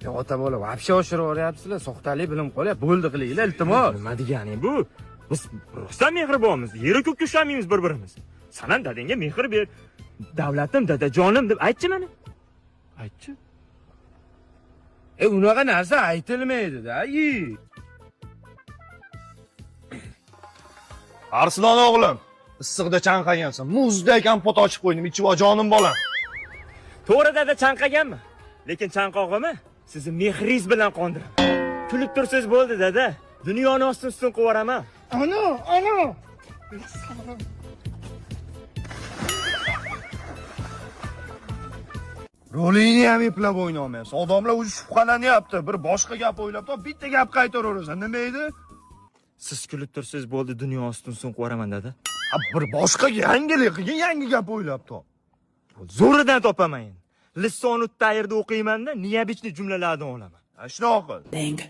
Ya ota bola вообще oshirib yuboryapsizlar, soxtalik bilim qolyapti. Bo'ldi qilinglar, iltimos. Nima deganing bu? Biz rostdan mehribonmiz, yeru ko'kka ushlamaymiz bir-birimiz. San ham dadangga mehr ber. Davlatim, dadajonim deb aytchi mana. Aytchi. E unaqa narsa aytilmaydi-da. Yi. Arslon o'g'lim, issiqda chanqagansan. Muzdek kompot ochib qo'ydim, ichib ol jonim bolam. To'g'ri dada chanqaganmi? Lekin chanqog'imni sizni mehringiz bilan qondiraman. Kulib tursangiz bo'ldi dada. Dunyoni ostin ustun qilib yuboraman. Ana, ana. Rolingni ham eplab o'ynolmayapsan. Odamlar o'zi shubhalanyapti. Bir boshqa gap o'ylab top, bitta gap qaytaraverasan. Nima edi? Siz kulib tursangiz bo'ldi, dunyo ostin ustun qilib yuboraman dada. Ha, bir boshqa yangilik qilgin, yangi gap o'ylab top. Zo'ridan topaman endi. Lisonut tayrda o'qiyman-da, необычный jumlalardan olaman. Ha, shunaqa qil. Bang.